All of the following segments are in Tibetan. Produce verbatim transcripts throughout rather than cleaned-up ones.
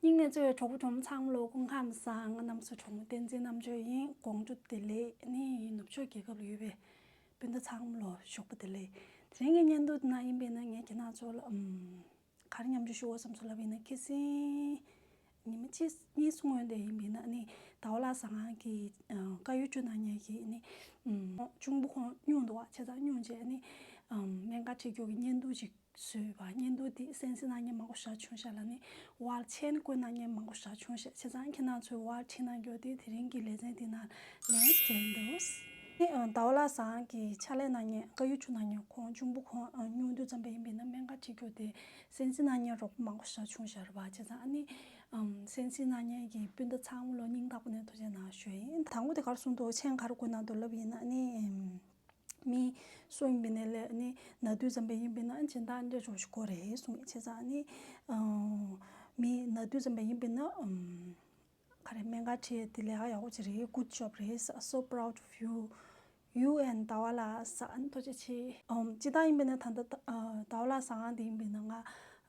སྙིང་ནས་བརྩེ་བའི་གྲོགས་པོ་གྲོགས་མོ་ཚང་མ་ལོ་སྐུ་ཁམས་བཟང་། རྣམ་གསུམ་གྲོགས་མོ་བསྟན་འཛིན་རྣམ་དཔྱོད་ཡིན། དགོང་དྲོ་བདེ་ལེགས། ནི་ནུབ་ཕྱོགས་རྒྱལ་ཁབ་ལ་ཡོད་པའི་སྤུན་ཟླ་ཚང་མ་ལོ་ཞོགས་པ་བདེ་ལེགས། དེ་རིང་གི་བརྙན་ཐུང་འདི་ན་ཡིན་པས་ན་ངས་ཁྱེད་རང་ཚོ་ལ་ཨམ། ག་རེ་མཉམ་སྤྱོད་ཞུ་དགོས་བསམ་སོང་ལབ་ཡིན་ན། ཁ་སང་ཉི་མ་གཅིག་གཉིས་སྔོན་དེ་ཡིན་པས་ན་ནི་ཟླ་བ་ལྷ་བཟང་གི་ཨ་བཀའ་ཡོད་བཅུ་གནང་མཁན་གྱི་ནི་ཨམ་གཅུང་པོ་ཁོང་སྙུང་འདུག་བ། བྱས་ཙང་སྙུང་བྱས་ནི་ཨམ་སྨན་ཁང་ཁྲིད་སྐྱོར་གྱི་བརྙན་ཐུང་ཅིག་བཟོས་པ། བརྙན་ཐུང་དེ་གསན་གཟིགས་གནང་མཁན་མང་པོ་ཞེ་དྲག་བྱུང་ཤག་ལ། ནི་ཝརལཌ་ཆེན་བཀོད་གནང་མཁན་མང་པོ་ཞེ་དྲག་བྱུང་ཤག། བྱས་ཙང་ཁྱེད་རང་ཚོས་ཝརལཌ་ཁྲིད་གནང་རྒྱུ་དེ་དེ་རིང་གི་ལེ་ཚན་འདི་ནང་ལན་སྤྲད་འདུག། ནི་ཨ་ཟླ་བ་ལྷ་བཟང་གི་ཕྱག་ལས་གནང་མཁན་བཀའ་ཡོད་བཅུ་གནང་མཁན་ཁོང་གཅུང་པོ་ཁོང་ཨ་སྙུང་དུས་ཙམ་པ་ཡིན་པས་ན་སྨན་ཁང་ཁྲིད་སྐྱོར་དེ་གསན་གཟིགས་གནང་མཁན་རོགས་པ་མང་པོ་ཞེ་དྲག་བྱུང་ཤག་རེད་པ། བྱས་ཙང་ཨ་ནི་ཨམ་གསན་གཟིགས་གནང་མཁན་གྱི་སྤུན་ཟླ་ཚང་མ་ལོ་སྙིང་ཐག་པ་ནས་ཐུགས་རྗེ་གནང་ཞུ་ཡིན། དང་པོ་དེ་ག་རེ་གསུངས་འདུག། མཆན་ག་རེ་བཀོད་གནང་འདུག་ལབ་ཡིན་ན། ཨ་ནི་ཨམ་མི་སུ་ཡིན་པའི་ནས་ལས་ནི་ན་དུས་ཙམ་པ་ཡིན་པས་ན་སྦྱིན་བདག་འདྲ་འགྲོ་ཞིག་དགོས་རེད་གསུངས། བྱས་ཙང་ནི་ཨ་མི་ན་དུས་ཙམ་པ་ཡིན་པས་ན་ཨམ་ག་རེ་སྨན་ཁང་ཁྲིད་དེ་ལས་ཀ་ཡག་པོ་ཅིག་རེད། Good job རེད། So proud of you, you and ཟླ་བ་ལྷ་བཟང་། ཐུགས་རྗེ་ཆེ། ཨམ་སྤྱིར་བཏང་ཡིན་པས་ན་ད་ལྟ་ཨ་ཟླ་བ་ལྷ་བཟང་དེ་ཡིན་པས་ན་ང་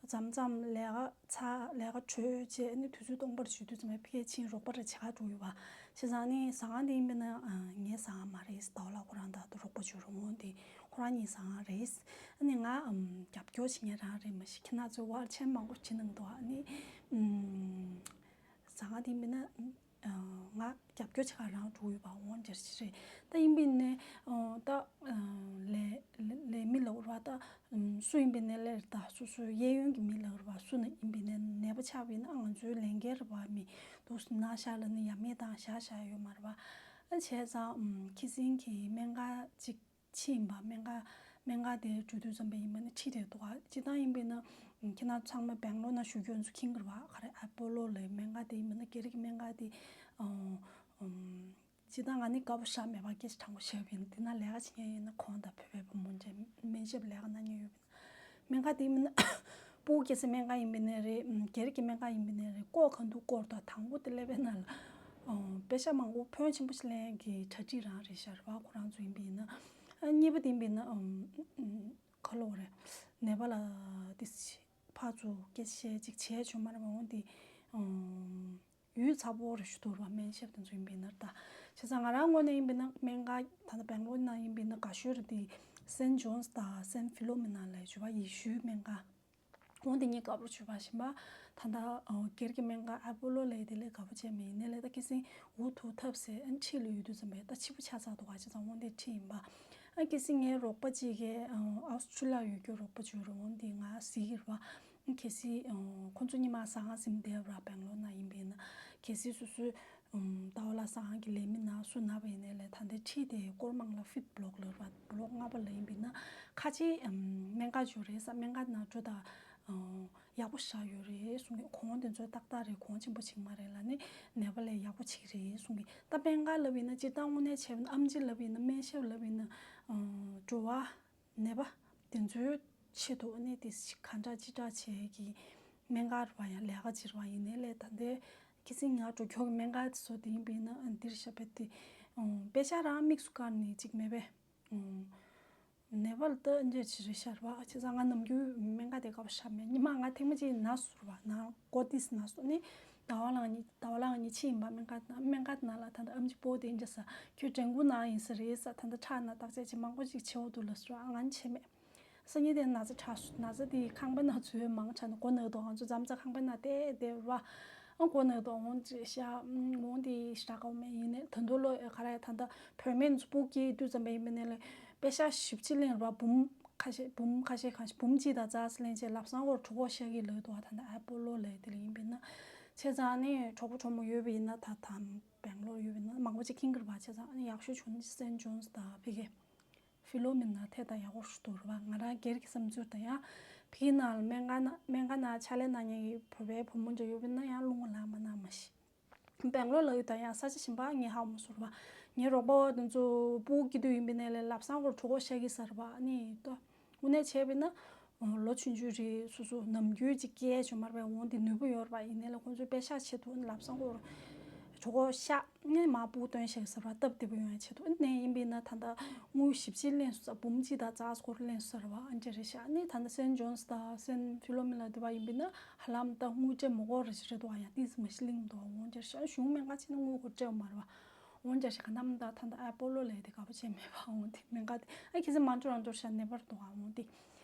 མཚམས་མཚམས་ལས་ཀ་ཚ་ལས་ཀ་གྲོལ་བྱས་ནི་དུས་ཚོད་སྟོང་པར་བྱེད་དུས་ཙམ་པ་ཕ་གིར་ཕྱིན་རོགས་པ་རེ་བྱེད་ག་འགྲོ་ཡོད་པ། བྱས་ཙང་ནི་ཟ་ཁང་དེ་ཡིན་པས་ན་ཨ་ངའི་ཟ་ཁང་མ་རེད། ཟླ་བ་ལྷ་ཁོ་རང་ད་དུང་རོགས་པ་བྱེད་རོགས་འོང་དེ་ཁོ་རང་གཉིས་ཟ་ཁང་རེད། ཨ་ནི་ང་ཨམ་རྒྱབ་སྐྱོར་བྱེད་མཁན་རང་རེད། མ་གཞི་ཁྱེད་རང་ཚོས་ཝརལཌ་ཆེན་མང་པོ་བྱེད་གནང་འདུག། ཨ་ནི་ཨམ་ཟ་ཁང་དེ་ཡིན་པས་ན་ཨ་ང་རྒྱབ་སྐྱོར་བྱེད་ག་རང་འགྲོ་ཡོད་པ་འོང་འདྲ་ཞིག་རེད། ད་ཡིན་པས་ན་ཨ་ད་ཨ་ལས་ལས་མི་ལབ་ར། ད་ཨམ་སུ་ཡིན་པའི་ནས་ལས་ད་སོ་སོའི་གཡས་གཡོན་གྱི་མི་ལབ་ར་བ། སུ་ན་ཡིན་པའི་ནས་ནད་པ་ཆགས་པས་ན་ང་ཚོའི་ལས་འགན་རེད་བ། མི་འདུག་ན་ཤག་ལ་ནི་ཡ་མེད་དང་བཞག་བཞག་ཡོད་མ་རེད་བ། ཨ་བྱས་ཙང་ཨམ་ཁ་སང་གི་སྨན་ཁང་ཅིག་ཕྱིན་པ། སྨན་ཁང་སྨན་ཁང་དེ་འགྲོ་དུས་ཙམ་པ་ཡིན་པ་ན་ཁྲིད་དེ་འདུག་ག། སྤྱིར་བཏང་ཡིན་པས་ན་ཁྱེད་རང་ཚང་མ་སྦེང་ལོར་ན་བཞུགས་རྒྱུ་ཚོ་མཁྱེན་གི་རེད་བ། ག་རེ་ཨ་པོ་ལོ་ལབ་སྨན་ཁང་དེ་ཡིན་པས་ན་སྒེར་གྱི་སྨན་ཁང་དེ་ཨ་ཨམ། སྤྱིར་བཏང་ང་ནི་དགའ་པོ་ཞེ་དྲག་མེད་པ་སྐད་ཆ་དྲང་པོ་བཤད་པ་ཡིན་ན། དེ་ན་ལས་ཀ་བྱེད་མཁན་ཡིན་ན་ཁོང་དང་བོད་པའི་བུ་མོ་འདྲ་སྨན་ཞབས་ལས་ཀ་གནང་མཁན་ཡོད་པ་ཡིན་ན། སྨན་ཁང་དེ་མིན་ན་སྤུ་གུ་སྐྱེ་སའི་སྨན་ཁང་ཡིན་པ་ནས་རེད། སྒེར་གྱི་སྨན་ཁང་ཡིན་པ་ནས་རེད། སྐོར་ག་འདུག་སྐོར་དང་དང་པོ་དེ་སླེབས་པའི་ནང་ལ་ཨོ་པེ་ཤ་མང་པོ་ཕོན་ཆེན་པོ་ཞིག་ལེན་གྱི་གྲ་སྒྲིག་རང་རེད་ཤག་རེད་བ། ཁོ་རང་ཚོ་ཡིན་པ་ཡིན་ན། ཨ་གཉིས་པ་དེ་ཡིན་པ་ཡིན་ན་ཨམ་ཨམ་ག་ལབ་དགོས་རེད། ནེ་པ་ལ་དེ་ཕར་ཚུར་སྐད་ཆ་བཤད་ཅིག་བྱས་བྱུང་མ་རེད་བ། འོང་དེ་ཨམ། ཡུན་ཚ་པོ་རེ་ཞུ་ཐུབ་ར་སྨན་ཞབས་དེ་ཚོ་ཡིན་པས་ན། ད་བྱས་ཙང་ང་རང་ངོས་ནས་ཡིན་པས་ན་སྨན་ཁང་ད་ལྟ་སྦེང་ལོར་ནང་ཡིན་པས་ན་དགའ་ཤོས་རེད་དེ་སེན་ཇོན་སི་དང་སེན་ཕི་ལོ་མི་ན་ལབ་ཡོད་པ། ཡེ་ཤུའི་སྨན་ཁང་འོང་དེ་ངས་དགའ་པོ་བྱས་པ་ཞིམ་པ། ད་ལྟ་སྒེར་གྱི་སྨན་ཁང་ཨ་པོ་ལོ་ལབ་དེ་ལས་དགའ་པོ་བྱས་མེད་ཡིན་ནའི་ལས་ད་ཁ་སང་འུ་ཐུག་ཐབས་ཟད་ཨན་ཁྲིད་ལ་ཡོད་དུས་ཙམ་པས་ད་ཕྱི་པོ་ཆགས་ཚར་འདུག་ག། བྱས་ཙང་འོང་དེ་ཁྲིད་ཡིན་པ། ཨ་ཁ་སང་ངའི་རོགས་པ་གཅིག་གིས་ཨ་ཨོ་སི་ཁྲུ་ལི་ཡ་ཡོད་རྒྱུ་རོགས་པ་བྱོས་ར། འོང་དེ་ང་གཟིགས་ཀྱི་རེད་བ། གལ་སྲིད་ཁོང་ཚོ་གཉིས་མ་ཟ་ཁང་ཟིན་བསྡད་ར་སྦེང་ལོར་ན་ཡིན་པས་ན། གལ་སྲིད་སོ་སོའི་ཟླ་བ་ལྷ་ཟ་ཁང་གི་ལས་མི་ན་སུ་ན་བ་ཡིན་ནའི་ལས་ད་ལྟའི་ཁྲིད་དེ་སྐོར་མང་ལ་ཕིབ་བྷི་ལོག་ལ་ར་བྷི་ལོག་ལྔ་པ་ལ་ཡིན་པས་ན་ཁ་ཆེ་སྨན་ཁང་ཅིག་ཡོད་རེད་ས། སྨན་ཁང་ན་འགྲོ་ད་ཡག་པོ་ཞེ་དྲག་ཡོད་རེད་གསུང་གི། གོང་དེ་ཚོ་ཏག་ཏག་རེད། གོང་ཆེན་པོ་ཅིག་མ་རེད་ལ་ནི་ནད་པ་ལས་ཡག་པོ་ཅིག་རེད་གསུང་གི། ད་སྨན་ཁང་ལབ་ཡིན་ན་སྤྱིར་བཏང་དངོས་གནས་བྱས་པ་ན་ཨེམ་ཆི་ལབ་ཡིན་ན་སྨན་ཞབས་ལབ་ཡིན་ན་འགྲོ་བ། ནད་པ་དེ་ཚོའི་ཆེད་དུ་ཨ་ནི་དེ་ག་འདྲ་ཅི་འདྲ་བྱས་ཀྱི་སྨན་ཁང་རེད་བ། ཡང་ལས་ཀ་བྱེད་རེད་བ། ཡིན་ནའི་ལས་ད་ལྟའི་ཁ་སང་ང་འགྲོ་མཁན་གྱི་སྨན་ཁང་དེ་ཚོ་དེ་ཡིན་པས་ན་ཨ་འདིར་ཞབས་པད་དེ་ཨང་པེ་ཤ་རང་དམིགས་སུ་བཀར་ནས་ཅིག་མེད་པས། ཨང་ནད་པ་ལ་ད་ཨ་འདྲ་ཅིག་རེད་ཤག་རེད་བ། བྱས་ཙང་ང་ནམ་རྒྱུན་སྨན་ཁང་དེ་དགའ་པོ་ཞེ་དྲག་མེད། ཉི་མ་ང་ཐེངས་མ་གཅིག་ན་སོང་རེད་བ། ན་མགོ་ཏིས་ན་སོང་ནི། ཟླ་བ་ལྷ་གཉིས་ཟླ་བ་ལྷ་གཉིས་ཕྱིན་ཡིན་པ། སྨན་ཁང་ན་སྨན་ཁང་ནང་ལ་ད་ལྟ་ཨེམ་ཆི་པོ་དེ་འདྲ་ས་ཁྱོད་དྲན་སྐུལ་གནང་ཡིན་ས་རེད་ས། ད་ལྟ་ཁྲག་ན་བརྟག་དཔྱད་ཅིག་མང་པོ་ཅིག་བྱེད་འོ་འདུག་ལབ་སོང་། ཨ་ང་ནི་བྱས་མེད། སང་ཉིན་དེ་ན་ཚ་དྲག་སོང་། ན་ཚ་དེ་ཁང་པའི་ནང་འཛུལ་མང་དྲགས་ནས་མགོ་ན་འདུག་ང་ཚོ་མཚམས་མཚམས་ཁང་པའི་ནང་བསྡད་བསྡད་ར། ཨ་མགོ་ན་འདུག་འོང་ཅི་ཤ་འོང་དེ་ཞེ་དྲག་དགའ་བོ་མེད། ཡིན་ནའི་ད་དུང་ལོ་ག་རེ་ད་ལྟ་བུད་མེད་ཚོ་སྤུ་གུ་སྐྱེས་དུས་ཙམ་པ་ཡིན་པ་ནས་ལས་པེ་ཤ་བཞི་བཅུ་ལེན་ར་བ། འབུམ་ཁ་ཤས་འབུམ་ཁ་ཤས་གང་ཤེས་འབུམ་གཅིག་དང་རྩ་ས་ལེན་བྱས་ལབ་སང་ཁོར་གྲོད་ཁོག་ཤ་གི་ལོས་འདུག་ད་ལྟ་ཨ་པོ་ལོ་ལབ་དེ་ལ་ཡིན་པས་ན། བྱས་ཙང་ནི་གྲོགས་པོ་གྲོགས་མོ་ཡོད་པ་ཡིན་ན་ད་ད་སྦེང་ལོར་ཡོད་པ་ཡིན་ན་མང་པོ་ཅིག་མཁྱེན་གྱི་རེད་བ། བྱས་ཙང་ནི་ཡག་ཤོས་བྱུང་ནི་སེན་ཇོན་སི་དང་ཕ་གི་ཕི་ལོ་མི་ན་དེ་ད་ཡག་པོ་ཞེ་དྲག་རེད་བ། ང་རང་སྒེར་གྱི་བསམ་ཚུལ་ད། ཡང་ཕ་གི་ནང་ལ་སྨན་ཁང་ན་སྨན་ཁང་ནང་ཕྱག་ལས་གནང་མཁན་གྱི་བོད་པའི་བུ་མོ་འདྲ་ཡོད་པ་ཡིན་ན་ཡང་རླུང་ལ་མ་གནང་མ་ཤི། སྦེང་ལོར་ལ་ཡོད་ད་ཡང་ས་ཆ་གཞན་པ་ངས་ཧ་གོ་མ་སོང་ར་བ། ངའི་རོགས་པ་དེ་ཚོ་སྤུ་གུ་སྐྱེས་དུས་ཡིན་པ་ནས་ལས་ལབ་སང་ཁོར་གྲོད་ཁོག་ཤ་གི་ཟེར་བ་ནི་ཏོ། དངོས་གནས་བྱས་པ་ཡིན་ན་ལོ་ཆུང་ཆུང་རེད། སོ་སོ་ནམ་རྒྱུན་ཅིག་སྐྱེས་བྱུང་མ་རེད་པས། འོང་དེ་ནུས་པ་ཡོད་རེད་པ། ཡིན་ནའི་ལས་ཁོང་ཚོའི་པེ་ཤ་ཆེད་དུ་ལབ་སང་ཁོར་གྲོད་ གོ་ཤ་ནས་མ་སྤུ་སྟོན་ཤེས་ཟེར་བ་སྟབས་བདེ་པོ་ཡོང་ཡ་ཆེད་དུ་ནས་ཡིན་པས་ན། ད་ལྟ་དངུལ་ཞིབ་ཕྱིར་ལེན་སུ་འབུམ་གཅིག་དང་རྩ་སྐོར་ལེན་སུ་ཟེར་བ་ཨ་འདྲ་རེད་ཤག་ནས་ད་ལྟ་སེན་ཇོན་སི་དང་སེན་ཕི་ལོ་མི་ལ་དེ་བ་ཡིན་པས་ན་ཧ་ལམ་ད་དངུལ་སྤྲད་མ་དགོས་རེད་ཞེས་རེད་འདུག་ཡང་ཏིས་མ་ཤི་ལིང་འདུག་འོང་འདྲ་ཤག་གཞུང་སྨན་ཁང་ཕྱིན་ན་དངུལ་སྐོར་སྤྲད་མ་རེད་བ། འོང་འདྲ་ཤག་ག་ནམ་ད་ད་ལྟ་ཨ་པོ་ལོ་ལས་དེ་དགའ་པོ་བྱས་མེད་པ་འོང་དེ་སྨན་ཁང་དེ་ཨ་ཁྱེད་ཚོ་མ་འགྲོ་རང་འགྲོ་ཤག་ནད་པར་འདུག་འོང་དེ།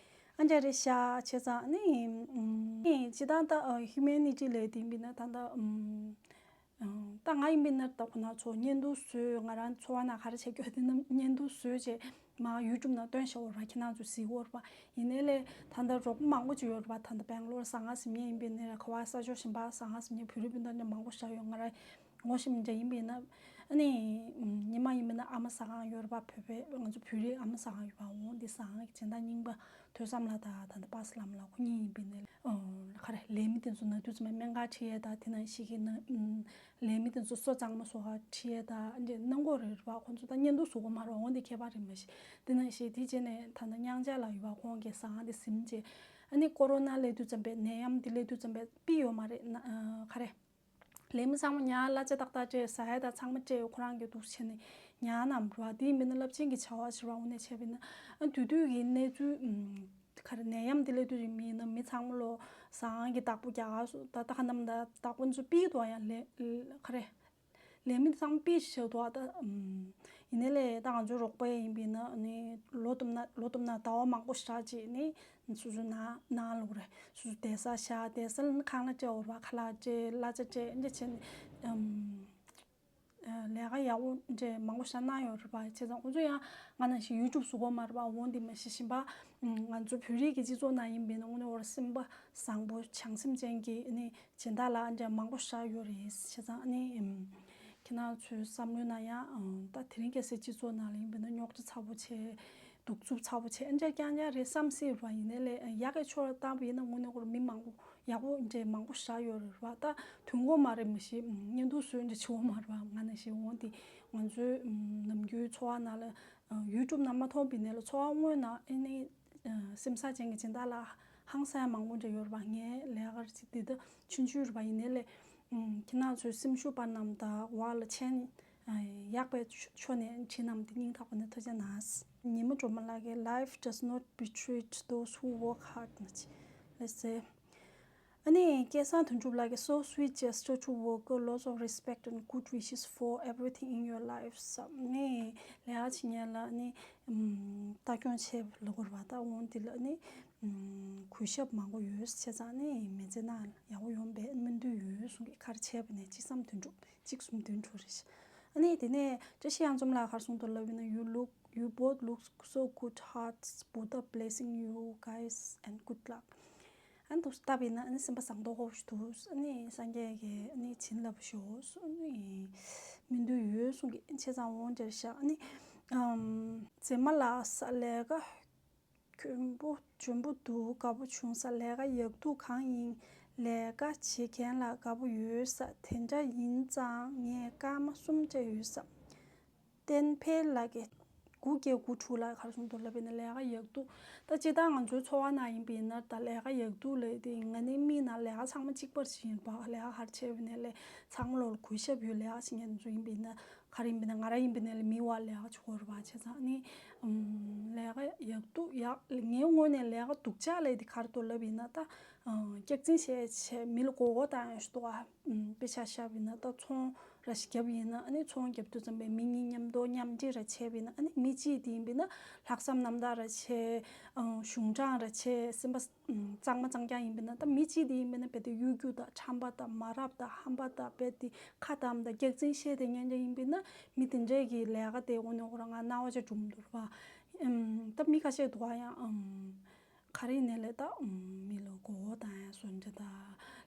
ཨ་འདྲ་རེད་ཤག་བྱས་ཙང་ནི་ཨུམ། ནི་ཇི་ལྟར་ད་ཨ་ཧིའུ་མེ་ནི་ཊི་ལས་དེ་ཡིན་པས་ན་ད་ལྟ་ཨུམ། ཨ་ད་ང་ཡིན་པས་ན་ད་ཁོ་ན་ཚོ་བརྙན་ཐུང་བཟོས། ང་རང་ཚོ་བ་ན་ག་རེ་བྱེད་རྒྱུ་དེ་ན་བརྙན་ཐུང་བཟོས་བྱས་མ་ཡུ་ཊུབ་ནང་སྟོན་བཞག་འོར་བ་ཁྱེད་རང་ཚོ་གཟིགས་འོར་བ། ཡིན་ནའི་ལས་ད་ལྟ་རོགས་པ་མང་པོ་ཅིག་ཡོད་རེད་བ། ད་ལྟ་སྦེང་ལོར་ཟ་ཁང་ཟིན་མཁན་ཡིན་པས་ན་ར་ག་བ་ས་ཕྱོགས་གཞན་པ་ཟ་ཁང་ཟིན་མཁན་བོད་རིགས་སྤུན་ཟླ་འདྲ་མང་པོ་བཞག་ཡོད། ང་ར་ངོ་ཤེས་མི་འདྲ་ཡིན་པས་ན་ཨ་ནི་ཉི་མ་ཡིན་པས་ན་ཨ་མ་ཟ་ཁང་ཡོད་རེད་བ། བོད་པའི་ང་ཚོ་བོད་རིགས་ཨ་མ་ཟ་ཁང་ཡོད་པ་འོང་འདི་ཟ་ཁང་གི་སྦྱིན་བདག་རྙིང་པ་ཐོས་བསམ་ལགས་དང་ད་ལྟ་པ་སི་ལམ་ལགས་ཁོ་གཉིས་ཡིན་པས་ནས་ཨོ་ག་རེ་ལས་མི་དེ་ཚོ་ན་དུས་ཚོད་མ་སྨན་ཁང་ཁྲིད་ཡས་དང་དེ་ནང་བཞིན་གྱི་ན་ལས་མི་དེ་ཚོ་སོ་གཙང་མ་བཟོ་ག་ཁྲིད་ཡས་དང་འདི་གནང་གོ་རེད་བ། ཁོང་ཚོ་ད་བརྙན་ཐུང་བཟོ་གོ་མ་རེད་འོང་འདི་ཁྱད་པར་རེད་མ་གཞི་དེ་ནང་བཞིན་དེ་རྗེས་ནས་ད་ལྟ་མཉང་ཆ་ལ་ཡོད་པ་ཁོང་གི་ཟ་ཁང་དེ་ཟིན་རྗེས་ཨ་ནི་ཀོ་རོ་ན་སླེབས་དུས་ཙམ་པས་ནད་ཡམས་དེ་སླེབས་དུས་ཙམ་པས་པི་ཡོད་མ་རེད་ན་ག་རེ། ལས་མི་ཚང་མ་ཉག་གླ་ཆ་ཏག་ཏག་སྤྲད། ཟ་ཡ་དང་ཚང་མ་སྤྲད། ཁོ་རང་གི་འདུག་བྱས་ནས་ཉག་ནམ་ར་དེ་མིན་ན་རླབས་ཆེན་གྱི་བྱ་བ་ཞིག་ར་འོ་ནས་བྱས་པས་ན་ཨ་དུས་དུས་ཀྱི་གནས་ཚུལ་ག་རེ་ནད་ཡམས་དེ་སླེབས་དུས་རིང་མིན་ན་མི་ཚང་མ་ལོ་ཟ་ཁང་གི་བདག་པོ་རྒྱ་གར་སོ་ད་ལྟ་ཁ་ནམ་ད་བདག་པོ་ཚོ་པིག་ཏུ་ཡང་ལས་ག་རེ་ལས་མི་ཚང་མ་པིག་ཞིག་འདུག་ད་ཡིན་ནའི་ལས་ད་ང་ཚོའི་རོགས་པ་ཡིན་པས་ན་ནི་ལོ་དུམ་ན་ལོ་དུམ་ན་ཟླ་བ་མང་པོ་ཞིག་ཅིག་ནི། སོ་སོའི་ནང་ནང་ལོག་རེད། སོ་སོའི་བསྡད་ས་བཞག་བསྡད་ས་ལ་ནི་ཁང་གླ་སྤྲད་འོར་བ་ཁ་ལག་སྤྲད་གླ་ཆ་སྤྲད་འདྲ་བྱས་ནས་ཨམ། ལས་ཀ་ཡག་པོ་འདྲ་མང་པོ་བཞག་གནང་ཡོད་རེད་པ། བྱས་ཙང་ཁོང་ཚོ་ཡང་ང་ནང་བཞིན་ཡུ་ཊུབ་བཟོ་གོ་མ་རེད་པ། འོང་འདི་མ་གཞི་གཞན་པ་ང་ཚོ་བོད་རིགས་ཀྱི་སྤྱི་ཚོགས་ནང་ཡིན་པས་ན་དངོས་གནས་འོར་སེམས་པ་བཟང་པོ་བྱང་སེམས་ཅན་གྱི་ནི་སྦྱིན་བདག་ལགས་འདྲ་མང་པོ་བཞག་ཡོད་རེད། བྱས་ཙང་ནི་ཁྱེད་རང་ཚོའི་བསམ་བློའི་ནང་ཡང་ད་དེ་རིང་ཁ་སང་སྤྱི་ཚོགས་ནང་ལ་ཡིན་པས་ན་རྙོག་དྲ་ཚ་པོ་བྱས། གདུག་རྩུབ་ཚ་པོ་བྱས་ཨ་འདྲ་རྐྱང་རྐྱང་རེད་བསམ་སྲིད་པ་ཡིན་ནའི་ལས་ཡག་གི་ཕྱོགས་ལ་བཏང་པ་ཡིན་ན་དངོས་གནས་ཁོ་རང་མི་མང་པོ་ཡག་པོ་འདྲ་མང་པོ་བཞག་ཡོད་རེད་བ། ད་དུས་འགོ་མ་རེད་མ་གཞི་བརྙན་ཐུང་བཟོས་འདྲ་བྱེད་འོ་མ་རེད་བ། ང་ནང་བཞིན་འོང་དེ་ང་ཚོའི་ནམ་རྒྱུན་འཚོ་བ་ནང་ལ་ཡུ་ཊུབ་ནང་མ་མཐོང་པ་ཡིན་ནའི་ལ་འཚོ་བ་དངོས་ནང་ཨ་ནི་སེམས་བཟང་ཅན་གྱི་སྦྱིན་བདག་ལགས་ཧང་སང་ཡ་མང་པོ་འདྲ་ཡོད་རེད་བ། ངའི་ལས་ཀར་ཅིག་འདི་ད་ཆུང་ཆུང་རེད་བ། ཡིན་ནའི་ལས་ཁྱེད་རང་ཚོའི་སེམས་ཤུགས་པ་རྣམས་དང་བ་ལ་ཆེན། ཡག་པའི་ཕྱོགས་ནས་བྲིས་གནང་དེ་སྙིང་ཐག་པ་ནས་ཐུགས་རྗེ་གནང་། ཉི་མ་སྒྲོལ་མ་ལགས་ཀྱིས། Life does not betray those who work hard ནི་ལེ་སེ། ཨ་ནི་སྐལ་བཟང་དོན་གྲུབ་ལགས་ཀྱིས། So sweet gesture to worker, lots of respect and good wishes for everything in your life ཟེར། ནི་ལས་ཀ་བྱེད་མཁན་ལ་ནི་ལྟ་སྐྱོང་བྱེད་ལ་གོ་ར་བ་ད་འོང་དེ་ལ་ནི་གུས་ཞབས་མང་པོ་ཡོད་བྱས་ཙང་ནི་མི་ཚེ་ནང་ཡག་པོ་ཡོང་པའི་སྨོན་འདུན་ཡོད་གསུང་གི་ཁར་བྱས་པ་ནས་གཅིག་བསམ་དོན་གྲུབ། གཅིག་གསུམ་བདུན་དྲུག་རེད། ཨ་ནི་དེ་ནས་བཀྲ་ཤིས་གཡང་འཛོམས་ལགས་ག་རེ་གསུངས་འདུག་ལབ་ཡིན་ན། You look, you both look so good hearts, Buddha blessing you guys and good luck. ཨ་ནི་འདུག་སྟབས་ཡིན་ན་ཨ་ནི་སེམས་པ་བཟང་པོ་ཧོབ་ཞིག་འདུག་ཨ་ནི་སངས་རྒྱས་ཀྱིས་ཨ་ནི་བྱིན་རླབས་ཤོག་ཨ་ནི་སྨོན་འདུན་ཡོད་གསུང་གི་བྱས་ཙང་འོང་འདྲ་ཤག་ཨ་ནི་ཨམ་མཛེས་མ་ལགས་ལས་ཀ་འཇོན་པོ་འཇོན་པོ་འདུག་དགའ་པོ་བྱུང་ས། ལས་ཀ་ཡག་སྡུག་གང་ཡིན་ལས་ཀ་བྱེད་མཁན་ལ་དགའ་པོ་ཡོད་ས། དེ་འདྲ་ཡིན་ཙང་ངས་སྐར་མ་གསུམ་སྤྲད་ཡོད་ས། བསྟན་འཕེལ་ལགས་ཀྱིས་དགུ་བརྒྱད་དགུ་དྲུག་ལ་ག་རེ་གསུངས་འདུག་ལབ་པ་ཡིན་ན། ལས་ཀ་ཡག་སྡུག་ད་སྤྱིར་བཏང་ང་ཚོའི་འཚོ་བ་ནང་ཡིན་པ་ཡིན་ན་ད་ལས་ཀ་ཡག་སྡུག་ལབ་དེ་ང་ནི་མིག་ནང་ལས་ཀ་ཚང་མ་གཅིག་པ་ཞིག་ཡིན་པ། ལས་ཀ་ག་རེ་བྱས་པ་ཡིན་ནའི་ལས་ཚང་མ་ལོ་ལ་གུས་ཞབས་ཡོད། ལས་ཀ་བྱེད་མཁན་ཚོ་ཡིན་པ་ཡིན་ན། ག་རེ་ཡིན་པ་ཡིན་ན་ང་རང་ཡིན་པ་ཡིན་ནའི་ལས་མི་བ་ལས་ཀ་བྱེད་དགོས་རེད་བ། བྱས་ཙང་ནི་ལས་ཀ་ཡག་སྡུག་ཡག་ངའི་ངོས་ནས་ལས་ཀ་སྡུག་ཅག་ལས་དེ་ག་རེ་འདུག་ལབ་ཡིན་ན། ད་སྐྱག་རྫུན་བཤད་བྱས་མི་ལ་མགོ་སྐོར་བཏང་ཡག་ཞིག་འདུག་ཨ། དཔེ་ཆ་བཞག་པ་ཡིན་ན་ད་ཚོང་ར་ཞིག་བརྒྱབ་ཡིན་ན་ཨ་ནི་ཚོང་བརྒྱབ་དུས་ཙམ་པའི་མི་གཉིས་མཉམ་དུ་མཉམ་འབྲེལ་ར་བྱས་པ་ཡིན་ན་ཨ་ནི་མི་གཅིག་དེ་ཡིན་པ་ཡིན་ན་ལྷག་བསམ་རྣམ་དག་ར་བྱས། གཞུང་དྲང་ར་བྱས། སེམས་པ་གཙང་མ་གཙང་རྐྱང་ཡིན་པས་ན། ད་མི་གཅིག་དེ་ཡིན་པས་ན་རྦད་དེ་གཡོ་སྒྱུ་དང་ཁྲམ་པ་དང་མ་རབས་དང་ཧམ་པ་དང་རྦད་དེ་ཁ་བཏང་དང་སྐྱག་རྫུན་བཤད་དེ་ཉན་ཅིག་ཡིན་པས་ན་མི་དེ་འདྲས་ཀྱི་ལས་ཀ་དེ་འོ་ནི་འོ་ར་ང་རྣ་བ་ཅིག་འགྲོ་མི་འདུག་ར་བ། ད་མི་ཁ་ཤས་འདུག་ག་ཡང་ག་རེ་ཡིན་ནའི་ལས་ད་མི་ལ་མགོ་སྐོར་བཏང་ཡ་བཟོ་འདྲ་དང་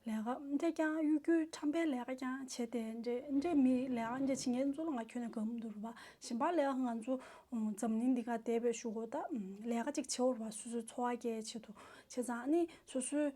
ལས་ཀ་འདྲས་ཀྱང་གཡོ་སྒྱུ་ཁྲམ་པའི་ལས་ཀ་ཀྱང་བྱས་ཏེ་འདྲས་འདྲས་མི་ལས་ཀ་འདྲས་བྱེད་མཁན་ཚོ་ལ་ང་ཁྱོན་ནས་དགའ་མི་འདུག་ར་བ། གཞན་པ་ལས་ཀ་ང་ཚོ་འཛམ་གླིང་འདི་ག་བསྡད་པའི་གཞུག་གུ་ད་ལས་ཀ་ཅིག་བྱེད་འོར་བ་སོ་སོའི་འཚོ་བ་སྐྱེལ་ཆེད་དུ་བྱས་ཙང་ཨ་ནི་སོ་སོའི་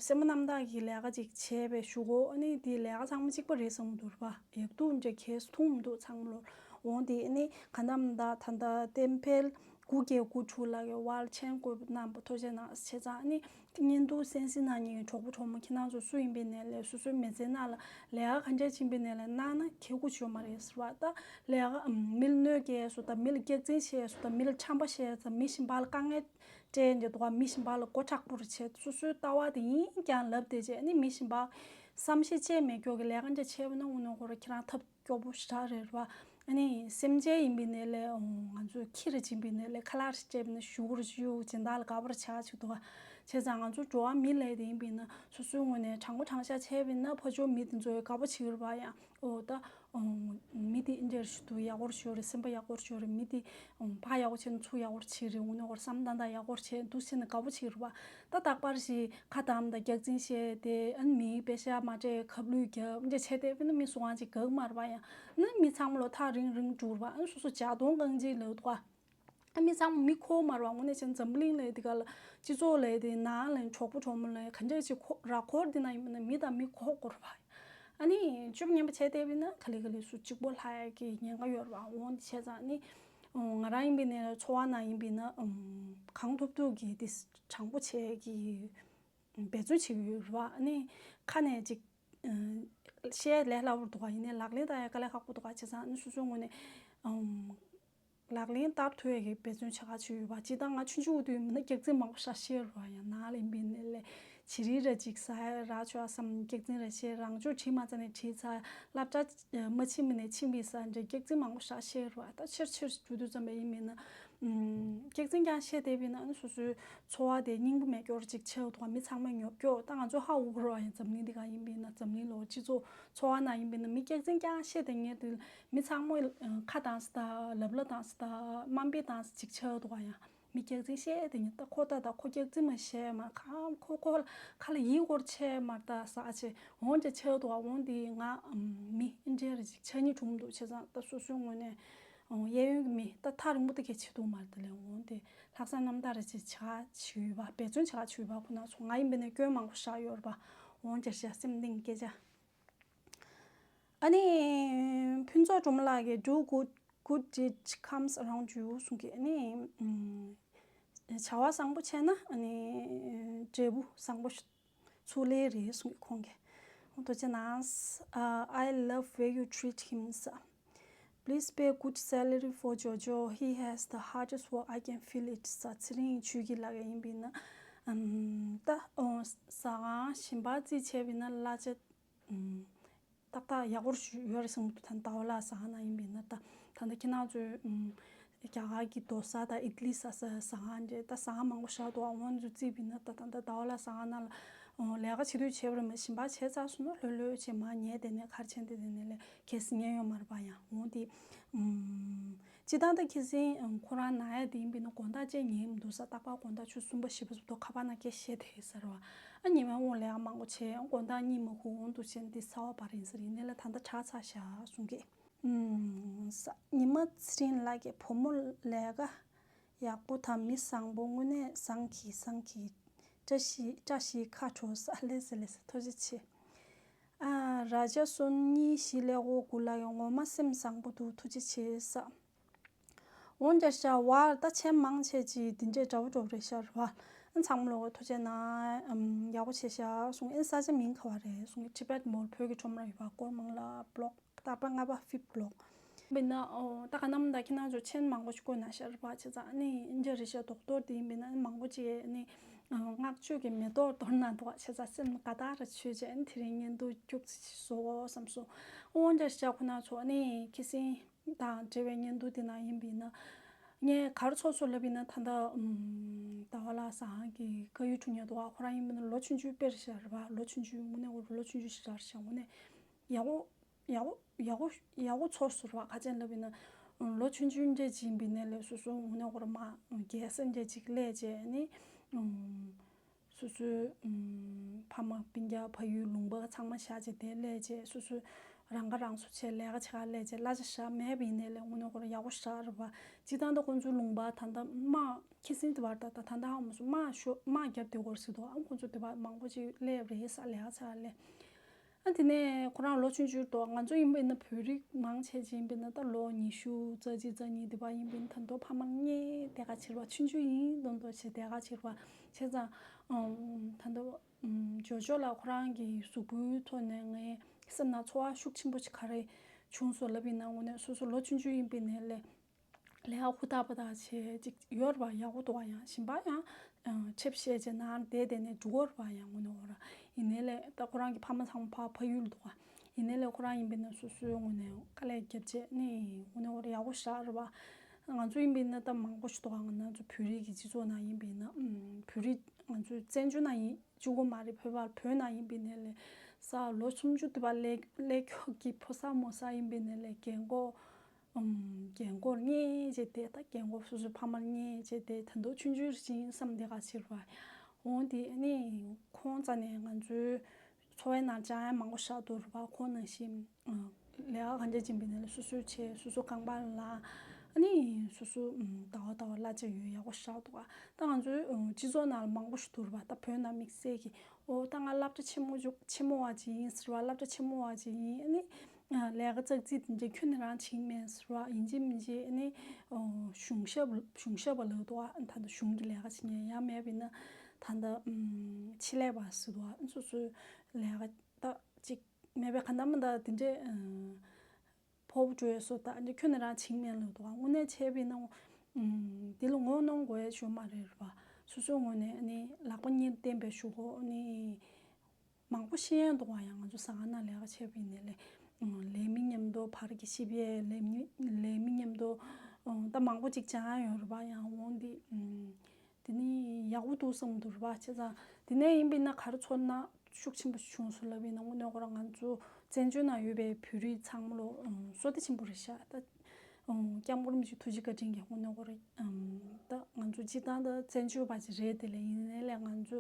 སེམས་པ་རྣམ་དག་གི་ལས་ཀ་ཅིག་བྱས་པའི་གཞུག་གུ་ཨ་ནི་དེའི་ལས་ཀ་ཚང་མ་གཅིག་པ་རེད་བསམ་གྱི་འདུག་ར་བ། ཡག་སྡུག་འདྲ་གས་སུ་མཐོང་མི་འདུག་ཚང་མ་ལོར། འོང་དེ་ཨ་ནི་ག་ནམ་ད་ད་ད་བསྟན་འཕེལ་ དགུ་བརྒྱད་དགུ་དྲུག་ལ་གི་བར་མཆན་བཀོད་གནང་བ་ཐུགས་རྗེ་གནང་བྱས་ཙང་ཨ་ནི་བརྙན་ཐུང་གསན་གཟིགས་གནང་མཁན་གྱི་གྲོགས་པོ་གྲོགས་མོ་ཁྱེད་རང་ཚོ་སུ་ཡིན་པའི་ནས་ལས་སོ་སོའི་མི་ཚེ་ནང་ལ་ལས་ཀ་ག་འདྲས་ཕྱིན་པའི་ནས་ལས་གནང་ན་ཁྱད་དགུ་ཞོ་མ་རེད་ཟེར་བ། ད་ལས་ཀ་མི་ལ་གནོད་སྐྱེལ་སོ་ད་མི་ལ་སྐྱག་རྫུན་བཤད་སོ་ད་མི་ལ་ཁྲམ་པ་བཤད་ཙང་མི་གཞན་པ་ལ་དཀའ་ངལ་སྤྲད་འདི་འདུག་ག་མི་གཞན་པ་ལ་མགོ་མཁྲེགས་པོ་རེ་བྱས་སོ་སོའི་ལྟ་བ་དེ་ཡིན་ཀྱང་ལབ་བསྡད་བྱས་ནི་མི་གཞན་པ་བསམ་ཤེས་བྱས་མེད་སྐྱོ་གི་ལས་ཀ་འདྲ་བྱས་པ་ན་འུ་ནོ་ཁོ་ར་ཁྱེད་རང་ཐབས་སྐྱོ་པོ་ཞེ་དྲག་རེད་ར། ཨ་ནི་སེམས་ཅན་ཡིན་པའི་ནས་ལས་ང་ཚོས་ཁྱི་རེ་བྱིན་པའི་ནས་ལས་ཁ་ལག་རེ་སྤྲད་པའི་ན་ཞུ་རེ་ཞུ་སྦྱིན་བདག་ལ་དགའ་པོ་རེ་ཆགས་ཆུག་འདུག་ག་བྱས་ཙང་ང་ཚོ་འགྲོ་བ་མི་ལས་དེ་ཡིན་པའི་ན་སོ་སོའི་ངོས་ནས་དྲང་པོ་དྲང་བཞག་བྱས་པའི་ན་ཕ་ཇོ་མི་དེ་ཚོའི་དགའ་པོ་བྱེད་ཀྱི་རེད་པ་ཡང་། ཨོ་ད་མི་དེ་ཨིན་འདྲ་རེ་ཞུ་འདུག་ཡག་པོ་རེ་ཞུ་རེད། སེམས་པ་ཡག་པོ་རེ་ཞུ་རེད། མི་དེ་ཕ་ཡག་པོ་བྱས་ན་ཚུར་ཡག་པོ་རེ་བྱེད་རེད། འུ་ནོ་ཁོ་ར་བསམ་སྟངས་དང་ཡག་པོ་རེ་བྱས་འདུག་བྱས་ན་དགའ་པོ་བྱེད་ཀྱི་རེད་པ། ད་རྟག་པར་ཞིག་ཁ་བསྡམས་དང་སྐྱག་རྫུན་བཤད་དེ་ཨ་ནི་མིའི་པེ་ཤ་མ་སྤྲད་ཁབ་ལུད་རྒྱབ་འདྲ་བྱས་ཏེ་དཔེར་ན་མི་སུ་དབང་ཅིག་དགའ་གི་མ་རེད་པ་ཡང་། ཨ་ནི་མི་ཚང་མ་ལོ་ཐག་རིང་རིང་འགྲོ་རེད་པ། ཨ་ནི་སོ་སོ་ཇ་གདོང་རྐང་གཅིག་ལབ་འདུག་ག་ཨ་མི་ཚང་མ་མི་ཁོ་མ་རེད་པ། དངོས་གནས་བྱས་ན་འཛམ་བུ་གླིང་ལ་འདི་ག་ལ་སྤྱི་ཚོགས་ལ་འདི་ནང་ལ་གྲོགས་པོ་གྲོགས་མོ་ལ་ག་འདྲ་ཅིག་ཁོ་ར་འཁོར་འདི་ན་ཡིན་པ་ན་མི་དང་མི་ཁོ་དགོས་རེད་པ། ཨ་ནི་ཅུབ་ངན་པ་བྱས་བསྡད་པ་ཡིན་ན་ག་ལེ་ག་ལེ་སུ་གཅིག་པོ་ལྷག་ཡག་གི་ཉེན་ཁ་ཡོད་རེད་པ། འོ་འདི་བྱས་ཙང་ནི་ང་རང་ཡིན་པའི་ནས་འཚོ་བ་ནང་ཡིན་པའི་ན་གང་ཐུབ་ཐུབ་ཀྱིས་འདི་དྲང་པོ་བྱེད་ཀྱི་འབད་བརྩོན་བྱེད་ཀྱི་ཡོད་རེད་པ། ཨ་ནི་ཁ་ནས་ཅིག་བཤད་ལས་སླ་པོ་འདུག་ག་ཡིན་ནའི་ལག་ལེན་བསྟར་ཡག་དཀའ་ལས་ཁག་པོ་འདུག་ག་བྱས་ཙང་ཨ་ནི་སོ་སོའི་ངོས་ནས་ལག་ལེན་བསྟར་ཐུབ་ཡག་གི་འབད་བརྩོན་བྱེད་ག་བྱེད་ཡོད་པ། སྤྱིར་བཏང་ང་ཆུང་ཆུང་དུས་མིན་ན་སྐྱག་རྫུན་མང་པོ་ཞེ་དྲག་བཤད་རེད་པ། ཡང་ནང་ལ་ཡིན་པའི་ནས་ལས་བྱི་རིལ་ར་ཅིག་ཟ་ཡག་རག་ཆོག་བསམ་སྐྱག་རྫུན་ར་བཤད། རང་ཕྱོགས་བྲིས་མ་ཚར་ནས་བྲིས་ཚར། སློབ་གྲྭ་མ་ཕྱིན་པའི་ནས་ཕྱིན་པའི་ཟ་འདྲ་སྐྱག་རྫུན་མང་པོ་ཞེ་དྲག་བཤད་རེད་པ། ད་ཆེར་ཆེར་འགྲོ་དུས་ཙམ་པ་ཡིན་མིན་ན་སྐྱག་རྫུན་རྐྱང་བཤད་བསྡད་པ་ཡིན་ན་ཨ་ནི་སོ་སོའི་འཚོ་བ་དེ་སྙིང་པོ་མེད་སྐྱོ་ར་ཅིག་ཆགས་འདུག་ག་མི་ཚང་མ་ཉོབ་སྐྱོ། ད་ང་ཚོ་ཧ་གོ་གི་རེད་པ། ཡང་འཛམ་གླིང་འདི་ག་ཡིན་པ་ཡིན་ན་འཛམ་གླིང་ལོ་སྤྱི་ཚོགས་འཚོ་བ་ནང་ཡིན་པ་ཡིན་ན་མི་སྐྱག་རྫུན་རྐྱང་བཤད་བསྡད་མཁན་དེ་མི་ཚང་མ་ཁ་བཏང་ས་དང་ལབ་ལ་བཏང་ས་དང་དམའ་འབེབས་བཏང་ས་ཅིག་ཆགས་འདུག་ག་ཡང་མི་སྐྱག་རྫུན་བཤད་བསྡད་མཁན་ད་ཁོ་ད་ད་ཁོ་སྐྱག་རྫུན་མ་བཤད་མ་ཁ་ཁོ་ཁོ་ཁ་ལ་ཡིད་སྐོར་བྱས་མ་ད་ཟ་བྱས་འོང་ཅིག་ཆགས་འདུག་ག་འོང་དེ་ང་མི་ཨིན་འདྲ་རེ་ཅིག་ཆགས་སྙིང་བྲོ་མི་འདུག་བྱས་ཙང་ད་སོ་སོའི་ངོས་ནས་གཡས་གཡོན་གྱི་མི་ད་ཐག་རིང་པོ་ད་གས་བྱེད་ཐུབ་མ་རེད། ད་ལས་འོང་དེ། ལྷག་བསམ་རྣམ་དག་རེ་ཅིག་བྱ་བྱེད་ཡོད་པ། འབད་བརྩོན་བྱ་བྱེད་ཡོད་པ། ཁོ་ན་ཚོ་ང་ཡིན་པའི་ནས་སྐྱོན་མང་པོ་བཞག་ཡོད་རེད་པ། འོང་བྱས་བྱས་སེམས་གཏིང་སྐད་ཆ། ཨ་ནི་ཕུན་ཚོགས་སྒྲོལ་མ་ལགས་ཀྱིས་do good, good deed comes around you གསུང་གི་ཨ་ནི་བྱ་བ་བཟང་པོ་བྱས་ན་ཨ་ནི་འབྲས་བུ་བཟང་པོ་ཚུར་ལེན་རེད་གསུང་གི་ཁོང་གིས། ཐུགས་རྗེ་གནང་། Uh, I love way you treat him, sir. Please pay good salary for Jojo. He has the hardest work. I can feel it, sir. ཚེ་རིང་ཆོས་སྐྱིད་ལགས་ཡིན་པས་ན། ཨམ། ད་ཨོ་ཟ་ཁང་གཞན་པ་རྩིས་བྱས་པས་ན་གླ་ཆ་ཨམ། ཏག་ཏག་ཡག་པོ་ཞིག་ཡོད་རེད་བསམ་གྱི་འདུག་ད་ཟླ་བ་ལ་ཟ་ཁང་ནང་ཡིན་པས་ན་ད་ད་ལྟ་ཁྱེད་རང་ཚོས་ཨམ། རྒྱ་གར་གྱི་རྡོ་ཟ་དང་ཨི་ཏི་ལི་ཟ་ས་ཟ་ཁང་འདྲ་ད་ཟ་ཁང་མང་པོ་བཞག་འདུག་ཨ་འོ་ཚོ་རྩིས་པས་ན་ད་ད་ད་ཟླ་བ་ལ་ཟ་ཁང་ནང་ལ་ཨོ་ལས་ཀ་བྱེད་དུས་བྱས་པ་རེད། མ་གཞན་པ་བྱས་ཚར་སོང་ན་ལྷོད་ལྷོད་བྱས་མ་ཉལ་བསྡད་ནས་གར་ཆེན་བསྡད་བསྡད་ནས་ལས། གལ་སྲིད་ཉལ་ཡོད་མ་རེད་པ་ཡང་འོང་དེ། ཨུམ། སྤྱིར་བཏང་ད་ཁྱེད་ཚོའི་ཁོ་རང་ན་ཡ་དེ་ཡིན་པས་ན་དགོང་དག་ཅིག་ཉལ་མི་འདུག་ས། རྟག་པར་དགོང་དག་ཆུ་གསུམ་པ་བཞི་པ་ཙམ་དུ་ཁ་པར་ནང་སྐད་བཤད་དེ་ཟེར་བ། ཨ་ཉི་མ་འོང་ལས་ཀ་མང་པོ་བྱས་དགོང་དག་གཉིད་མ་ཁུག་འོང་འདུག་བྱས་ནས་འདི་ཚ་བ་བར་ཡིན་ཟེར་ཡིན་ནའི་ལ་ད་ལྟ་དྲག་ཚར་ཤག་གསུང་གི། ཨུམ། ས་ཉི་མ་ཚེ་རིང་ལགས་ཀྱི་བུ་མོ་ལས་ཀ་ཡག་པོ་དང་མི་བཟང་པོ་དངོས་གནས་བཟང་གི་བཟང་གི། བཀྲ་ཤིས་བཀྲ་ཤིས་ཁ་དྲོ་ས། ལེ་ས་ལེ་ས། ཐུགས་རྗེ་ཆེ། ཨ། ར་ཇ་སོན་གཉིས་བཞི་ཀླད་ཀོར་དགུ་ལ་ཡང་ངོ་མ་སེམས་བཟང་པོ་འདུག་ཐུགས་རྗེ་ཆེ་ས། འོང་རྒྱ་ཤ་བར་ད་ཆེན་མང་ཆེ་ཅིག་འདི་འདྲས་འདྲ་བོ་འགྲོ་རེད་ཤག་ར་བ། ཚང་མ་ལོག་ཐུགས་རྗེ་གནང་། ཨམ། ཡག་པོ་བྱས་ཤག་གསུང་། ཨེ་ས་ཆ་མིང་ག་བ་རེད་གསུང་། Tibet Mall བོད་ཀྱི་ཁྲོམ་ར་ཡོད་པ་སྐོར་མང་ལ་block ད་པ་ལྔ་པ་fifth block། དཔེར་ན་ཨོ་ད་ག་ནམ་ད་ཁྱེད་རང་ཚོ་མཆན་མང་པོ་ཞིག་བཀོད་གནང་ཤག་རེད་པ། བྱས་ཙང་ཨ་ནི་ཨིན་ཇི་རེད་ཤག་རྡོག་རྡོག་དེ་ཡིན་པས་ན་ཨ་ནི་མང་པོ་ཅིག་ཨ་ནི་བསྔགས་བརྗོད་ཀྱི་མེ་ཏོག་གཏོར་གནང་འདུག་བ། བྱས་ཙང་སེམས་དགའ་ཐག་རེ་ཆོད་བྱས་ཨ་ནི་དེ་རིང་བརྙན་ཐུང་རྒྱུགས་ཚིག་ཅིག་བཟོ་དགོས་བསམ་སོང་། ཨོ་ཨིན་ཇི་རེད་ཤག་ཁོ་ན་ཚོ་ཨ་ནི་ཁྱི་སེང་དང་འབྲེལ་བའི་བརྙན་ཐུང་དེ་ནང་ཡིན་པས་ན་ངས་ག་རེ་ཚོར་སོང་ལབ་པས་ན་ད་ལྟ་ཨམ་ཟླ་བ་ལགས་ཟ་ཁང་གི་དཀར་ཡོལ་འཁྲུངས་མཁན་འདུག་བ། ཁོ་རང་ཡིན་པས་ན་ལོ་ཆུང་ཆུང་དཔེ་རེད་ཤག་རེད་པ། ལོ་ཆུང་ཆུང་དངོས་གནས་ཁོ་ལོ་ཆུང་ཆུང་ཞིག་རེད་ཤག་དངོས་གནས་ཡག་པོ། ཡག་པོ་ཡག་པོ་ཡག་པོ་ཚོར་སོང་བ། ག་ཅན་ལབ་ཡིན་ན་ལོ་ཆུང་ཆུང་འདྲ་ཅིག་ཡིན་པའི་ནས་ལས་སོ་སོ་ངུ་ནས་འོར་མ་རྒྱལ་ས་འདྲ་ཅིག་སླེབས་རྗེས་ནི་སོ་སོའི་ཕ་མ་སྤུན་ཀྱག་ཕ་ཡུལ་ལུང་པ་ཚང་མ་བཞག་རྗེས་དེ་སླེབས་རྗེས་སོ་སོ་རང་ཁ་རང་གསོ་བྱས་ལས་ཀ་བྱེད་ག་སླེབས་རྗེས་གླ་ཆ་བཞག་མེད་པའི་ནས་ལས་ངུ་ནས་འོར་ཡག་པོ་ཞེ་དྲག་རེད་བ། སྤྱིར་བཏང་ད་ཁོང་ཚོའི་ལུང་པ་ད་ལྟ་དམག་ཁྱི་སེང་དེ་བར་ད་ད་ད་ལྟ་ཧ་མ་སོང་དམག་ཤོ་དམག་རྒྱབ་དེ་འོར་ཟེར་འདུག་ཨ་ཁོང་ཚོ་དེ་བར་མང་པོ་ཅིག་སླེབས་རེད་ས་ལས་ཀ་བྱེད་ག་སླེབས། དེ་ནས་ཁོ་རང་ལོ་ཆུང་ཆུང་འདུག་ང་ཚོ་ཡིན་པ་ཡིན་ན་བོད་རིགས་མང་ཆེ་ཅིག་ཡིན་པ་ཡིན་ན་ད་ལོ་ཉི་ཤུ་རྩ་གཅིག་རྩ་གཉིས་དེ་བ་ཡིན་པ་ཡིན་ན་ད་མདོ་ཕ་མ་གཉིས་དེ་ག་ཕྱིར་བ་ཆུང་ཆུང་ཡིན་མདོག་མདོག་བྱས་དེ་ག་ཕྱིར་བ་བྱས་ཙང་ད་མདོ། ཨུམ། ཇོ་ཇོ་ལགས་ཁོ་རང་གི་གཟུགས་པོའི་ཐོག་ནས་ངའི་སེམས་ནང་ཚོར་བ་ཤུགས་ཆེན་པོ་ཞིག་ག་རེ་བྱུང་སོང་ལབ་ཡིན་ན། དངོས་གནས་སོ་སོ་ལོ་ཆུང་ཆུང་ཡིན་པའི་ནས་ལས་ལས་ཀ་ཧུར་ཐག་པ་དག་བྱས་ཅིག་ཡོད་རེད་པ། ཡག་པོ་འདུག་པ། ཡང་གཞན་པ་ཡང་ཁྲེབ་བཤད་བྱས་ནང་བསྡད་བསྡད་ནས་འགྲོ་གི་རེད་པ། ཡང་དངོས་གནས་འོ་ར་ཡིན་ནའི་ལས་ད་ཁོ་རང་གི་ཕ་མ་ཚང་མ་ཕ་ཕ་ཡུལ་འདུག་པ། ཡིན་ནའི་ལས་ཁོ་རང་ཡིན་པའི་ན་སོ་སོའི་དངོས་གནས་དཀའ་ལས་རྒྱབ་བྱས་ནས་དངོས་གནས་འོ་ར་ཡག་པོ་ཞེ་དྲག་རེད་པ། ང་ཚོ་ཡིན་པའི་ན་ད་མང་པོ་ཞིག་འདུག་པ། ང་ཚོ་བོད་རིགས་ཀྱི་སྤྱི་ཚོགས་ནང་ཡིན་པའི་ན་ཨུམ། བོད་རིགས་ང་ཚོའི་བཙན་བྱོལ་ནང་ཡིན། གཅིག་པོ་མ་རེད། བོད་པ་བོད་ནང་ཡིན་པའི་ནས་ལས་ས་ལོ་སུམ་ཅུ་དེ་བ་ལས་ལས་ཁྱོ་གི་ཕོ་གསར་མོ་གསར་ཡིན་པའི་ནས་ལས་རྒན་གོག་ཨུམ། རྒན་གོག་ལ་བརྙས་བྱས་བསྡད། ད་རྒན་གོག་སོ་སོའི་ཕ་མ་ལ་བརྙས་བྱས་བསྡད། ད་མདོ་ཆུང་ཆུང་རེད་ཅིང་བསམ་བསྡད་ག་ཕྱིར་བ། འོང་དེ་ནི་ཁོང་རྩ་ནས་ང་ཚོའི་འཚོ་བའི་ནང་སྦྱང་ཡ་མང་པོ་བཞག་འདུག་རེད་པ། ཁོང་ནང་བཞིན་ལས་ཀ་གང་འདྲ་ཅིག་ཡིན་པའི་ནས་ལས་སོ་སོའི་བྱས། སོ་སོ་རྐང་པ་ལ་ཨ་ནི་སོ་སོ་ཟླ་བ་ཟླ་བ་གླ་ཆ་ཡོད་ཡག་པོ་བཞག་འདུག་ག་ད་ང་ཚོའི་སྤྱི་ཚོགས་ནང་ལ་མང་པོ་ཞིག་འདུག་རེད་པ། ད་བོད་ནང་དམིགས་བསལ་གྱི་ཨོ་ད་ང་སློབ་གྲྭ་ཆེན་མོ་ཆེན་མོ་བ་ཅིག་ཡིན་ཟེར་བ། སློབ་གྲྭ་ཆེན་མོ་བ་ཅིག་ཡིན། ཨ་ནི་ལས་ཀ་ཙག་ཙིག་དེ་འདྲ་ཁྱོན་ནས་རང་བྱེད་མེད་ཟེར་བ། ཡིན་གཅིག་མིན་གཅིག་ཨ་ནི་གཞུང་ཞབས་གཞུང་ཞབས་པ་ལབ་འདུག་ག་ད་ལྟ་གཞུང་གི་ལས་ཀ་བྱེད་མཁན་ཡང་མེད་པ་ཡིན་ན་ད་ལྟ་ཆེད་ལས་པ་ཟེར་འདུག་ག་སོ་སོའི་ལས་ཀ་ད་ཅིག་མེད་པའི་ག་ད་མ་ད་དེ་འདྲའི་ཕོ་བོ་འགྲོ་ཡས་སོ་ད་འདི་ཁྱོན་ནས་རང་བྱེད་མེད་ལབ་འདུག་ག་དངོས་གནས་བྱས་པ་ཡིན་ན་འདི་ལ་ངོ་གནོང་དགོས་ཡས་ཞོ་མ་རེད་རེད་པ། སོ་སོའི་ངོས་ནས་ནི་ལག་པ་གཉིས་བསྟན་པའི་ཞུ་གོ་ནི་མང་པོ་ཤེས་ཡོན་འདུག་ག་ཡང་ང་ཚོ་ཟ་ཁང་ནང་ལས་ཀ་བྱས་པ་ཡིན་ནའི་ལས་ལས་མི་མཉམ་དུ་བར་གྱི་ཞིབ་ཡས་ལས་མི་ལས་མི་མཉམ་དུ་ད་མང་པོ་ཅིག་སྦྱང་ཡ་ཡོད་རེད་པ། ཡང་འོང་འདི། དེ་ནི་ཡག་པོ་འདུག་བསམ་འདུག་རེད་པ། བྱས་ཙང་དེ་ནས་ཡིན་པས་ན་ག་རེ་ཚོར་སྣང་ཤུགས་ཆེན་པོ་ཞིག་བྱུང་སོང་ལབ་ཡིན་ན། དངོས་གནས་ཁོ་རང་ང་ཚོ་བཙན་བྱོལ་ནང་ཡོད་པའི་བོད་རིགས་ཚང་མ་ལོ་བསོད་བདེ་ཆེན་པོ་རེད་ཤག་ད་སྐྱབས་མགོན་རིན་པོ་ཆེ་ཐུགས་རྗེ་བཀའ་དྲིན་གྱིས་དངོས་གནས་ཁོ་རང་ད་ང་ཚོ་སྤྱིར་བཏང་ད་བཙན་བྱོལ་བ་ཅིག་རེད། དེ་ལས་ཡིན་ནའི་ལས་ང་ཚོ་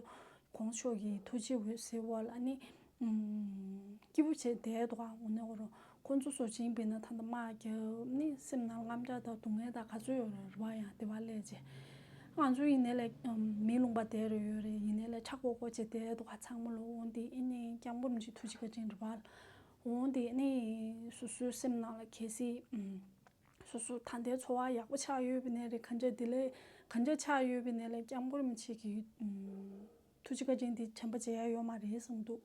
གོང་ས་མཆོག་གི་ཐུགས་རྗེ་འོད་ཟེར་འོག་ལ་ནི། སྐྱིད་པོ་བྱས་བསྡད་འདུག་ག་དངོས་གནས་ཁོ་རང་ཁོང་ཚོ་སོགས་ཅིག་ཡིན་པས་ན་ད་ལྟ་དམག་རྒྱབ་ནི་སེམས་ནང་དངངས་སྐྲག་དང་སྡུག་བསྔལ་དང་ག་ཚོད་ཡོད་རེད་རེད་པ། ཡང་དེ་བ་སླེབས་རྗེས་ང་ཚོ་ཡིན་ནའི་ལས་མི་ལུང་པ་དེ་རུ་ཡོད་རེད། ཡིན་ནའི་ལས་ཁྲ་ཁོག་ཁོག་བྱས་བསྡད་འདུག་ག་ཚང་མ་ལོ། འོང་དེ་ཨེ་ནས་སྐྱབས་མགོན་རིན་པོ་ཆེ་ཐུགས་རྗེ་བཀའ་དྲིན་རེད་པ། འོང་དེ་ཨེ་ནས་སོ་སོའི་སེམས་ནང་ལ་གལ་སྲིད། སོ་སོ་ད་ལྟའི་འཚོ་བ་ཡག་པོ་ཆགས་ཡོད་པ་ནས་རེད། ག་འདྲ་དེ་ལས་ག་འདྲ་ཆགས་ཡོད་པ་ནས་ལས་སྐྱབས་མགོན་རིན་པོ་ཆེ་གི་ཐུགས་རྗེ་བཀའ་དྲིན་དེ་དྲན་པ་བརྗེད་ཡ་ཡོད་མ་རེད་བསམ་འདུག་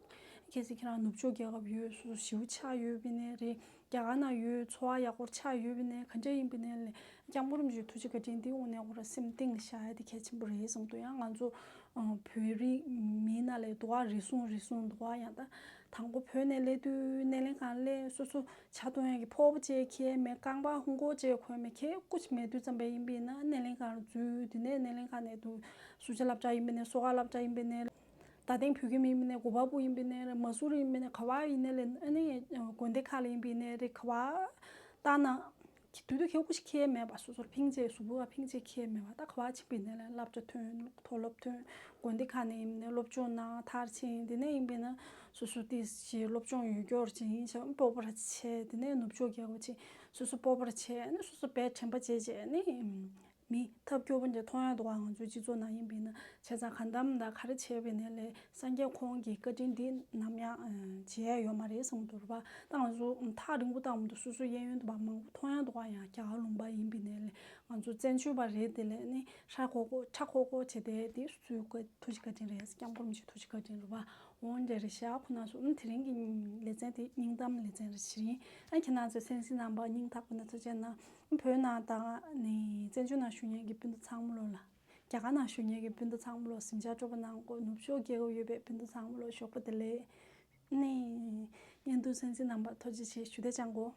གལ་སྲིད་ཁྱེད་རང་ནུབ་ཕྱོགས་རྒྱལ་ཁབ་ཡོད། སོ་སོ་ཞེ་པོ་ཆགས་ཡོད་པ་ནས་རེད། རྒྱ་གར་ནང་ཡོད། འཚོ་བ་ཡག་པོ་ཆགས་ཡོད་པ་ནས་ག་འདྲ་ཡིན་པ་ནས་ལས་སྐྱབས་མགོན་རིན་པོ་ཆེའི་ཐུགས་རྗེ་བཀའ་དྲིན་དེ་དངོས་གནས་ཁོ་རང་སེམས་གཏིང་ལ་བཞག་ཡ་དེ་གལ་ཆེན་པོ་རེད་བསམ་འདུག་ཡང་ང་ཚོ་བོད་རིགས་མི་ནང་ལས་འདུག་ག་རེ་ཟུང་རེ་ཟུང་འདུག་ག་ཡང་ད་དང་པོ་བོད་ནས་སླེབས་དུས་སྣེ་ལེན་ཁང་སླེབས། སོ་སོ་ཇ་འཐུང་ཡག་གི་ཕོར་པ་ཅིག་ཁྱེར་མེད། རྐང་པ་ཧུང་གོ་ཅིག་གོན་མེད། ཁྱེད་སྐུ་ཅིག་མེད་དུས་ཙམ་པ་ཡིན་པས་ན་སྣེ་ལེན་ཁང་ལ་འཛུལ། དེ་ནས་སྣེ་ལེན་ཁང་ནས་དུ་སུ་ཇ་སློབ་གྲྭ་ཡིན་པས་ན་སོ་ག་སློབ་གྲྭ་ཡིན་པས་ན་རྡ་སྟེང་བོད་ཁྱིམ་ཡིན་པས་ན་གོ་པལ་པུར་ཡིན་པས་ན་མ་སུ་རི་ཡིན་པས་ན་ག་བ་ཡིན་ནའི་ལས་ཨ་ནི་དགོན་སྡེ་ཁག་ལ་ཡིན་པས་ན་རེད། ག་བ་ལྟ་ན་དུས་དུས་ཁྱེད་སྐུ་ཞིག་ཁྱེར་མེད་པ། སོ་སོར་ཕིང་ཅེ་གཟུགས་པོ་ལ་ཕིང་ཅེ་ཁྱེར་མེད་པ། ད་ག་བ་ཕྱིན་པས་ན་ལས་སློབ་གྲྭ་ཐོན། མཐོ་སློབ་ཐོན། དགོན་སྡེ་ཁག་ནས་ཡིན་པས་ན་སློབ་སྦྱོང་གནང་མཐར་ཕྱིན། དེ་ནས་ཡིན་པས་ན་སོ་སོ་ཏི་ཞིག་སློབ་སྦྱོང་ཡོད་སྐྱོར་ཅིག་ཡིན་ཞག་སྤོབས་པ་ར་བྱས། དེ་ནས་ནུབ་ཕྱོགས་རྒྱལ་ཁབ་ཅིག་སོ་སོ་སྤོབས་པ་ར་བྱས་ནས་སོ་སོ་དཔེ་དྲན་པ་བརྗེད་བྱས་ནས་མི་ཐབས་སྐྱོ་པོ་འདྲ་མཐོང་ཡ་འདུག་ག་ང་ཚོའི་སྤྱི་ཚོགས་ནང་ཡིན་པས་ན། བྱས་ཙང་གང་ལྟར་མི་འདྲ་ག་རེ་བྱས་པས་ན་ལས་སངས་རྒྱས་ཁོང་གི་བཀའ་དྲིན་འདི་ནམ་ཡང་བརྗེད་ཡ་ཡོད་མ་རེད་བསམ་འདུག་རེད་པ། ད་ང་ཚོ་ཐག་རིང་པོ་བཏང་མི་འདུག་སོ་སོའི་གཡས་གཡོན་དུ་བ་མང་པོ་མཐོང་ཡ་འདུག་ག་ཡང་རྒྱ་གར་ལུང་པ་ཡིན་པས་ན་ལས་ང་ཚོ་བཙན་བྱོལ་བ་རེད། དེ་ལས་ནི་ཧྲ་ཁོ་ཁོ་ཁྲ་ཁོ་ཁོ་བྱས་ཏེ་དེ་སུའི་བཀའ་ཐུགས་རྗེ་བཀའ་དྲིན་རེད། སྐྱབས་མགོན་རིན་པོ་ཆེ་ཐུགས་རྗེ་བཀའ་དྲིན་རེད་པ། འོ་འདྲ་རེད་ཤག་ཁོ་ན་སོ་ཨ་དེ་རིང་གི་ལེ་ཚན་དེ་སྙིང་གཏམ་ལེ་ཚན་རེད་ཤག་ཨ་ཁྱེད་རང་ཚོ་གསན་གཟིགས་གནང་བ་སྙིང་ཐག་པ་ནས་ཐུགས་རྗེ་གནང་། བོད་ནང་དང་ནི་བཙན་བྱོལ་ནང་བཞུགས་མཁན་གྱི་སྤུན་ཟླ་ཚང་མ་ལོ་ལ། རྒྱ་གར་ནང་བཞུགས་མཁན་གྱི་སྤུན་ཟླ་ཚང་མ་ལོ་གཟིམ་འཇག་སྤྲོ་པོ་གནང་གོ། ནུབ་ཕྱོགས་རྒྱལ་ཁབ་ཡོད་པའི་སྤུན་ཟླ་ཚང་མ་ལོ་ཞོགས་པ་བདེ་ལེགས། ནི་བརྙན་ཐུང་གསན་གཟིགས་གནང་བར་ཐུགས་རྗེ་ཆེ་ཞུ་བདེ་ཅང་གོ།